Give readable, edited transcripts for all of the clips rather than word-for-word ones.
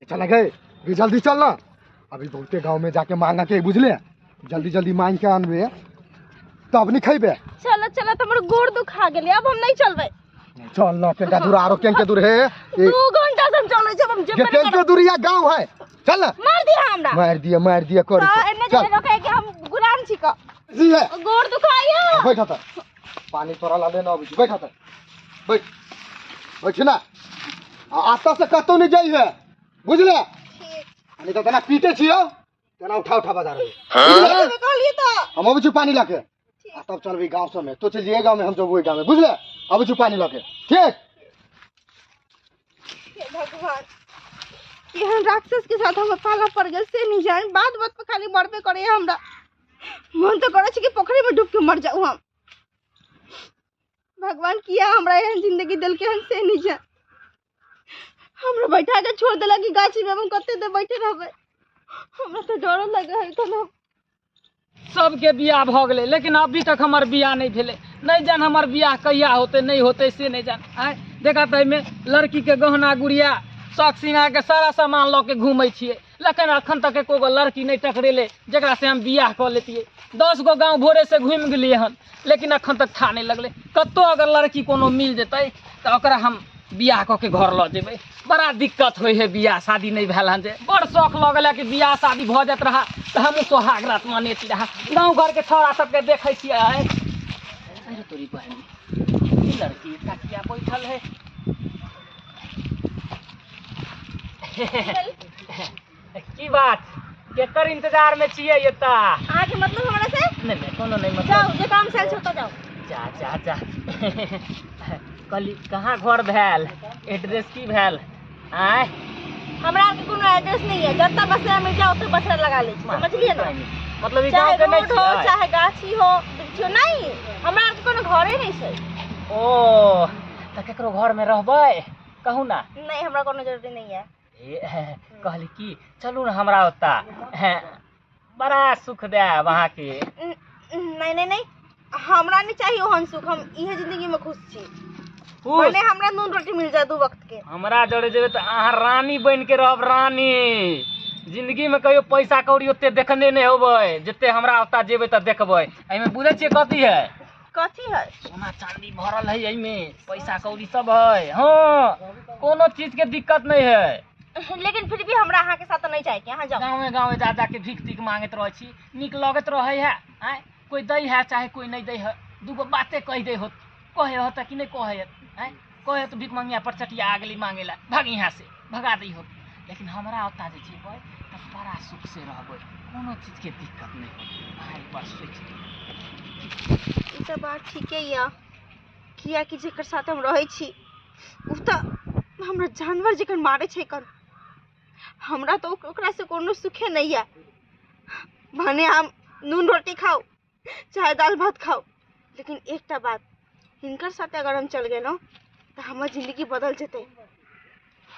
चल गए जल्दी चल ना, अभी बहुते गांव में जाके मांगा के बुझले, जल्दी जल्दी मांग के आनबे तब नहीं खेबे। चलो चलो हमर गोड़ दुखा गेलै, अब हम नहीं चलबै। चल ना केनका दूर आरो केनके दूर है, 2 घंटा से हम चलै छी, हम जेबे केनके दूर या गांव है। चल ना मार दिया हमरा, मार दिया मार दिया कर एने जे रखे कि हम गुलाम छी क जी है। गोड़ दुखाइयो। बैठ त पानी तोरा ला लेना अबै छी, बैठ त बैठ बैठ ना, आता से कतौ नहीं जाइ है बुझले। ठीक नहीं तो तना पीटे छियो तना उठा उठा बाजार में। हां कहलिए त हम अबै छी पानी लाके आ तब चलबी गांव सब में, तो चल जिए गांव में, हम जब गांव में बुझले। अबै छी पानी लाके। ठीक। हे भगवान, केहन राक्षस के साथ हम पाला पड़ गेल से नहीं जान। बात बात पर खाली मरबे करे हमरा, मन तो करे छै कि पोखरी में डूब के मर जाऊ हम। भगवान किया हमरा एहन जिंदगी देलकै हन से नहीं जान। हमरा बैठा के छोड़ देला कि गाछी में हम कते देर बैठे रहबै, हमरा तो डर लगे है तन। सबके बियाह भऽ गेलै लेकिन अभी तक हमर बियाह नहीं भेलै, नहीं जान हमर बियाह कहिया होतै नहीं होतै से नहीं जान। आँय देखा तऽ एहिमे लड़कीके गहना गुड़िया शौक सिंगारके सारा सामान लऽ के घूमै छियै, लेकिन अखन तक एको गो लड़की नहीं टकरेलै जकरा से हम बियाह कऽ लेतियै। 10 गो गाँव भोरे से घूमि गेलियै हन लेकिन अखन तक था नहीं लगलै। कतहु अगर लड़की कोनो मिल जेतै तऽ ओकरा हम बियाह कऽ के घर लऽ जेबै। बड़ा दिक्कत होइ है बियाह शादी नहीं भेल हन, जे बड़ शौक लगल है कि बियाह शादी भऽ जाइत रहा तऽ हमहूँ सोहाग रात मनेती रहा। गाँव घरके छौड़ा सबके देखै छियै, अरे तोरी बहिन ई लड़की एतऽ किया बैठल है। की बात, केकर इंतजार में छियै एतऽ? अहाँके मतलब हमरा से नहीं नहीं कोनो नहीं मतलब। जाउ जे काम से आयल छै ओतऽ जाउ। जा जा जा कहली कहाँ घर भेल, एड्रेस की भेल? आँय हमरा आरके कोनो एड्रेस नहीं है, जतऽ बसेरा मिल जाए ओतऽ बसेरा लगा लै छी, समझलियै ना? मतलब ई चाहे गाँव के नहीं रोड हो छियै? चाहे गाछी हो वृक्ष हो, नहीं हमरा आरके कोनो घरे नहीं छै। ओ तऽ केकरो घर में रहबै कहू ना? नहीं हमरा कोनो जरूरी नहीं है। ए कहली की चलू ना हमरा ओतऽ, बड़ा सुख देब अहाँके। नहीं नहीं नहीं हमरा नहीं चाहिए ओहन सुख, हम इहे जिंदगी में खुश छी। खुश? माने हमरा नून रोटी मिल जाए 2 वक्त के। हमरा जरे जेबै तऽ अहाँ रानी बनि के रहब, रानी। जिंदगी में कहियो पैसा कौड़ी ओते देखने नहीं होबै जते हमरा ओतऽ जेबै तऽ देखबै। एहिमे बुझै छियै कथी है? कथी है? सोना चांदी भरल है एहिमे, पैसा कौड़ी सब है। हाँ कोनो चीज के दिक्कत नहीं है। लेकिन फिर भी हमरा अहाँ के साथ नहीं जाए के, अहाँ जाओ। गाँवे गाँवे जा जाके भीख तीख मांगैत रहै छी, नीक लगैत रहै है। आँय कोई दै है चाहे कोई नहीं दै है, दूगो बाते कहि दै होत, कहे होत कि नहीं कहे होत। आँय कहे होत भीख मंगिया पर चटिया आ गेली मांगे ला, भाग यहाँ से भगा दै होत। लेकिन हमरा ओतऽ जे जेबै तऽ बड़ा सुख से रहबै, कोनो चीज के दिक्कत नहीं होत। अहाँ एक बार सोचि लियौ। ई तऽ बात ठीके यऽ, कियाकि जेकर साथ हम रहै छी उ तऽ हमरा जानवर जकर मारै छै कन, हमरा तऽ ओकरा से कोनो सुखे नहीं है। भने हम नून रोटी खाउ चाहे दाल भात खाउ, लेकिन एकटा बात, हिनकर साथे अगर हम चल गेलहुँ तऽ हमर जिंदगी बदल जेतै।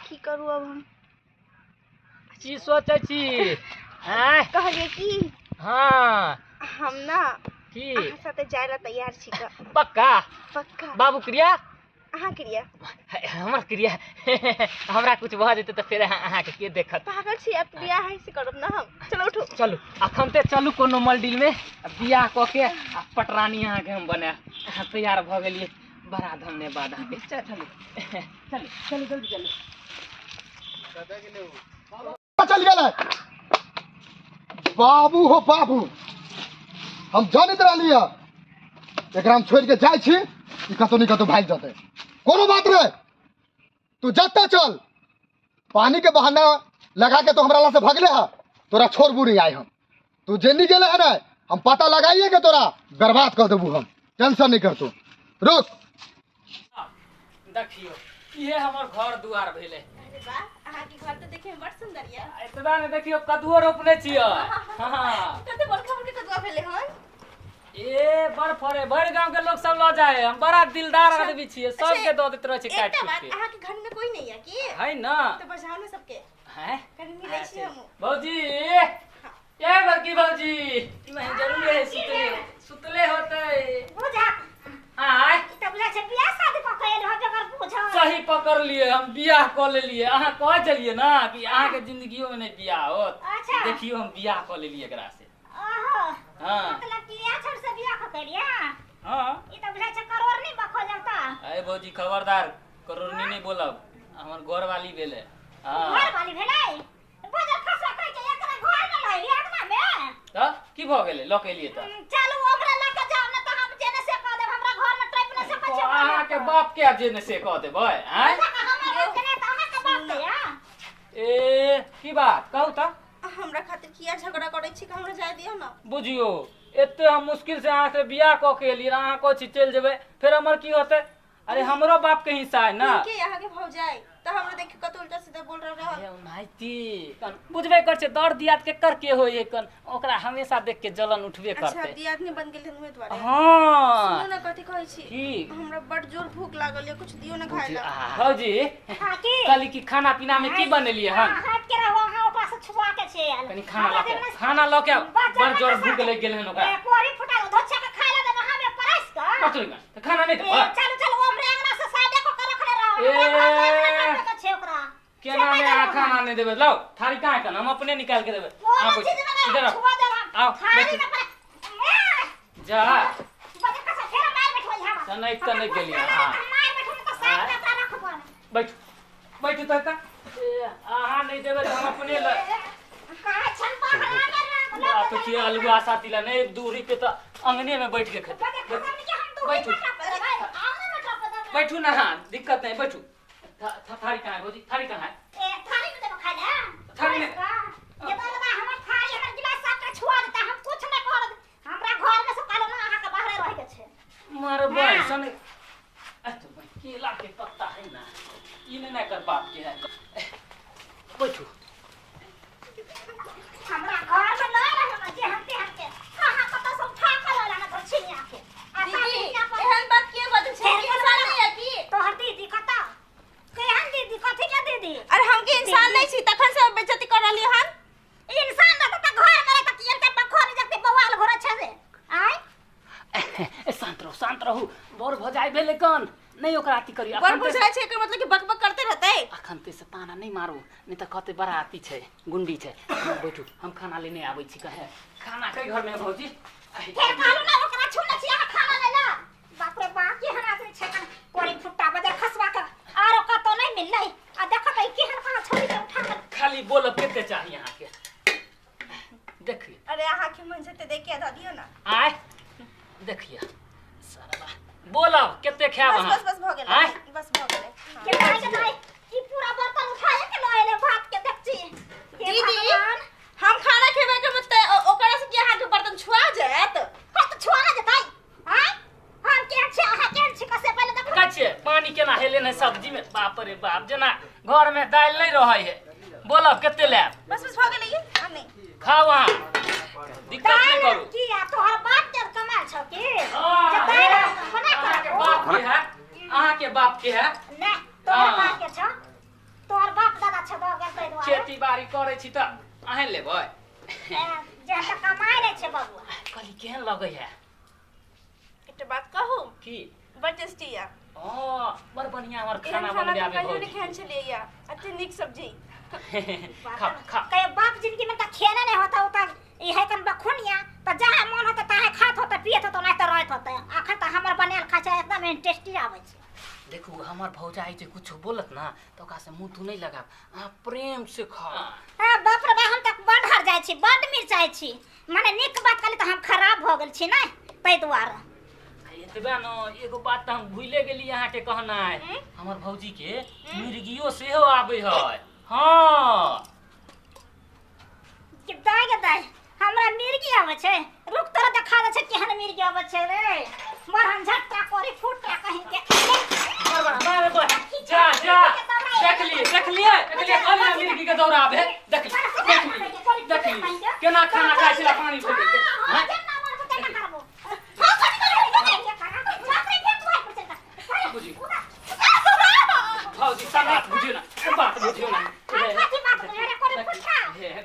की करू अब हम? की सोचै छी? आँय कहलियै कि हाँ हम ना की अहाँ साथे जाय ला तैयार छी क। पक्का? पक्का। बाबू क्रिया? अहाँ क्रिया? हमर क्रिया हमरा कुछ भऽ जेतै तऽ फेर अहाँके के देखत? पागल छी, अब बियाह है से करब ना हम। चलो उठू। चलू अखन ते चलू कोनो मलडील में बियाह कऽ के आ पटरानी अहाँके हम बनायब। अहाँ तैयार भऽ गेलियै, बड़ा धन्यवाद अहाँके। चलू चलू चलू जल्दी चलू। चल गेलै बाबू हो बाबू, हम जानैत रहली है एकरा हम छोड़ के जाइ छी ई कतौ नहीं कतौ भागि जेतै। कोनो बात नहीं, तू जतऽ चल, पानी के बहाना लगा के तो हमरा ला से भगले है, तोरा छोड़बू नहीं आइ हम। तू जेनी गेले है ना हम पता लगाइए के तोरा बर्बाद कर देबू हम, टेंशन नहीं कर तू, रुक। देखियो इहे हमर घर दुआर भेलै। अरे वाह, अहाँ के घर तऽ देखे में बड़ सुंदर यऽ। एतबा ने देखियो कदुओ रोपने छियै। हाँ कते बड़का बड़का कदुआ भेलै हन। ए बड़ फरे, भरि गांव के लोग सब लऽ जाए। हम बड़ा दिलदार आदमी छियै, सबके दऽ दैत रहै छियै काटि एकटा बात, कुटि के। अहाँ के घर में कोई नहीं है की? है ना तऽ बजाउ ने सबके, हैं कनि मिलै छी हम। भौजी, ए बड़की भौजी, ई महीन जरूर है सुतले सुतले होतै। भौजा आय ई त बुझा छै बियाह शादी क के एल हो बेगर बुझल। सही पकड़ लिए, हम बियाह कऽ लेलिए। अहाँ कहै छलियै ना कि अहाँ के जिंदगियो में नहीं बियाह होत। अच्छा। देखियो हम बियाह कऽ लेलिए एकरा से। ओहो। हाँ। मतलब कि इएह छोड़ से बियाह क के एलियै? हाँ। ई त बुझा छै करोड़ नहीं बखो जाता। अरे भौजी खबरदार, करोड़नी नहीं बोलब, हमर घर वाली भेलै। हाँ। घर वाली भेलै? बजर खसवा कहै छै एकरा घर में लैली अंगना में। त की भऽ गेलै लऽ के एलियै त? चलू ओकरा लऽ के जाउ ना त हम जेने से कह देब, हमरा घर में टाइप नहीं सकै छै। अहाँ के बाप के जेने से कह देबै? आँय हमर बाप के नहीं त अहाँ के बाप के या? ए की बात कहू त? हमरा खातिर किया झगड़ा करै छी, हमरा जाय दियौ ना। बुझियो एते हम मुश्किल से अहाँ से बियाह कऽ के एलियै, अहाँ कहै छी चलि जेबै, फेर हमर की होतै? अरे हमरो बाप के हिस्सा है ना। के अहाँ के भौजाई त हमरा देख के कत उल्टा सीधा बोल रहल है। ओनाहिते कन बुझबे कर छै, दर दियाद के कर के होय कन, ओकरा हमेशा देख के जलन उठबे करते। अच्छा दियाद नहीं बन गेल हन दुआरे। हां सुनू ना कथि कहै छी की? हमरा बड़ जोर भूख लागल है, कुछ दियो ना खाय ला। भौजी हां की कहली कि खाना पीना में की बनेलियै हन? हाथ के रहो अहाँ ओकरा से छुआ के छै आयल। कनी खाना ल के, खाना ल के बड़ जोर भूख लग गेल हन ओकरा। ए कोरी फुटा धोछा के खाय ला देब हमे परस के। कथि त खाना नहीं देबै? चलू चलू हमरे अंगना से साइडे को के रखले रहो। ए छै ओकरा केना ने अहाँ खाना नहीं देबै? लाओ थारी कहाँ कन, हम अपने निकाल के देबै। कोनो चीज में इधर छुआ देब हम। आओ थारी में पर जा बजे कसा फेर मार बैठो यहाँ। सनक त नहीं गेलियै। हां मार बैठो त साइड में ओकरा रखबो। बैठ बैठ त अहाँ नहीं देबै त हम अपने ल का छन पकड़ा आ तो की अलुआ साथी ला नहीं दूरी पे त अंगने में बैठ के खेते। बैठू बैठू ना, हां दिक्कत नहीं, बैठू। थारी कहाँ है भौजी? थारी कहाँ है? ए थारी में देबो खाय ला। थारी में ये तो लगा हमर थारी हमर गिलास सबटा छुआ देता, हम कुछ नहीं करब। हमरा घर में से कहलो ना अहाँ के बाहरे रह के छै। मारबै सन ए तो भाई केला के पत्ता है ना, ई ने ना कर बाप के है। बैठू हमरा घर में ना रह जे हमते हमते कहां कतौ से उठा के लला ना छिनिया के। आ दीदी एहन बात के बजै छै? इंसान नहीं है की तोहर दीदी कतौ? केहन दीदी? कथि के दीदी? अरे हम के इंसान नहीं छी तखन से बेइज्जती कर रहली हन। इंसान रहत त घर में रहत कि एते बखोरी जते बवाल घोरे छै जे। आय ए शांत रहू, शांत रहू, बड़ भौजाई भेलै कन नहीं ओकरा अथी करियो। बड़ भौजाई छै एकर मतलब कि बकबक करते रहतै। अखन ते से ताना नहीं मारू, नहीं त कहते बड़ा अथी छै, गुंडी छै। बैठू हम खाना लेने आबै छी। कहे खाना के घर में भौजी? फेर कहलु ना ओकरा छुने छी अहाँ खाना ले ला। बाप रे बाप केहन आदमी छै कन कोरी फुट्टा बजर खसवा के आरो कतौ नहीं मिललै। आ देखत है केहन खाना छोड़ी के उठा के खाली बोलब कते चाही अहाँ के। देखिए अरे अहाँ के मन से ते देख के द दियो ना। आय देखिए सारा बोलब कते खायब अहाँ? बस बस भ गेलै, बस भ गेलै। के भाई के भाई ई पूरा बर्तन उठाए के ल एले भात के। देखची दीदी हम खाना खेबै के मत ओकरा से की अहाँ के बर्तन छुआ जायत? हां त छुआ ना जेतै। हां हम केहन छी अहाँ केहन छी कसे पहिले देखू। का छियै पानी केना हेले ने सब्जी में? बाप रे बाप जेना घर में दाल नहीं रहै है। बोलब कते लेब? बस बस भ गेलै। आ नहीं खाओ अहाँ, दिक्कत नहीं करू। की आ तोहर बाप के कमाल छौ की जे दाल बना के बाप के है? अहाँ के बाप के है? ना तोहर बाप के छौ, तोहर बाप दादा छौ द गेल तै दुआरे। खेती बाड़ी करै छी त अहें लेबै? जे त कमाइ नै छै बबुआ। कहली केहन लगै है? एकटा बात कहू की? बड़ टेस्टी या। ओ बड़ बढ़िया हमर खाना बनबे आबे भौजी। कहियो नहीं खान छलियै या अते नीक सब्जी। खा खा। कहियो बाप जिंदगी में त खेना नहीं होता उता ई है कन बखुनिया त जहाँ मन होता ताहे खात होता पियत होता नहीं त रहत होता। अखन त हमर बनायल खा छै एकदम टेस्टी आबै छै। देखू हमर भौजाई जे कुछ बोलत ना त ओकरा से मुंह तू नहीं लगाब, अहाँ प्रेम से खाओ। हां बाप रे बाप हम त बड़ हर जाइ छी, बड़ मिरचाइ छी, माने नीक बात कहली त हम खराब भ गेल छी नै तै दुआरे। एतबे न एगो बात त हम भूले गेली अहाँ के कहनाइ, हमर भौजी के मिर्गियो सेहो आबै है। हां दाइ गे दाइ हमरा मिर्गी आबै छै, रुक तोरा देखा दै छै केहन मिर्गी आबै छै रे। मर हम झटका कोरी फुटका कहीं के। मारे बड़ जा जा देखलिए देखलिए देखलिए कहलिए मिर्गी के दौरा आबे। देखलिए देखलिए देखलिए केना खाना खाइ छला पानी भरि के। हां भौजी सब बात बुझियो ना, बात बुझियो ना।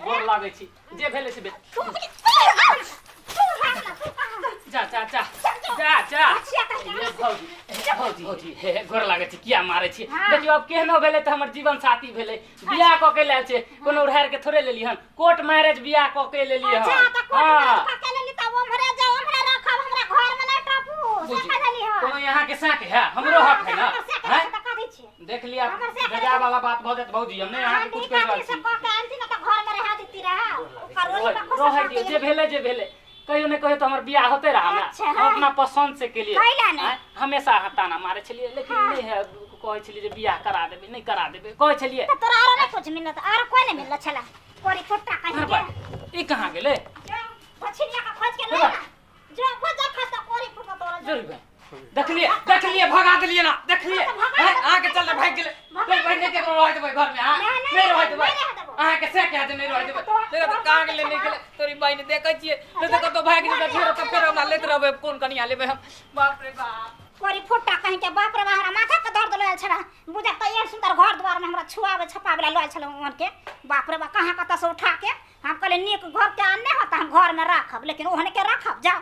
गोर लागै छी जे भेलै से जा जा जा जा जा। बचिया कहीं ये भौजी, भौजी, भौजी, हे गोर लागै छै, किया मारै छी? हाँ। देखियौ आब केहनो भेलै तऽ हमर जीवन साथी भेलै, बियाह कऽ के लायल छै, कोनो उधार के थोड़े लेली हन, कोर्ट मैरिज बियाह कऽ के लेली हन। अच्छा त कोर्ट हाँ। मैरिज कऽ के लेली त ओम्हरे जाओ, ओम्हरे रखब, हमरा घर में नहीं टपू, से बुझी, कह देली हन। कोनो यहाँ के साक है, हमरो हक है ना? हमर से हैं? कह कह दै छियै। देख लिया, हमर से बेजा वाला बात भऽ जायत भौजी, हम नहि अहाँके हम कुछ भी कहि रहल काटी से छी। कह के आनती ना त घर में रहा देती रहा। ओकर रोली पर खुश रहै दियौ, जे भेलै जे भेलै, कहियो ने कहियो तऽ हमर बियाह होते रहा ना। अच्छा, हम हाँ। अपना पसंद से केलिए। कैला ने? आँय, हमेशा अहाँ ताना मारै छलियै, लेकिन हाँ। नहि है, कहै छलियै जे बियाह करा देबै, नहि करा देबै कहै छलियै। त तोरा आरो नहीं कुछ मिलत, आरो कोई नहीं मिलल छला। कोरी फुट्टा कहीं अरे के। बा, ई कहाँ गेलै? जो पछिनिया के खोज के ले ना। जो खोज खस कोरी फुट्टा तोरा जो। जरूर भाई, देखलिए देखलिए, भगा देलिए ना, देखलिए। हाँ, तो भगा हैं, देबै। अहाँके चलते भागि गेलै। भगा नहीं भाई, नहीं केकरो रहै देबै घरमे, हाँ? नहीं, नहीं, नहीं रहै देबै। नहीं रहै देबै। अहाँके से कह दे, नहीं रहै देबै। तो- देखो तऽ तो- कहाँ गेलै, नहीं गेलै। तोरी बहिन देखै छियै, नहीं तऽ कतौ भागि जेतै, फेर ओतऽ फेर हमरा लैत रहबै, कोन कनिया लेबै हम। बाप रे बाप। कोरी फुट्टा कहीं के, बाप रे बाप, हमरा माथा के दर्द लोयल छला। बुझा त एहन सुंदर घर द्वार में हमरा छुआवे छपावे ला लोयल छला ओहन के। बाप रे बाप, कहाँ कतऽ से उठा के हम कहले नीक घर के आनने होता, हम घर में राखब, लेकिन ओहन के राखब जाओ।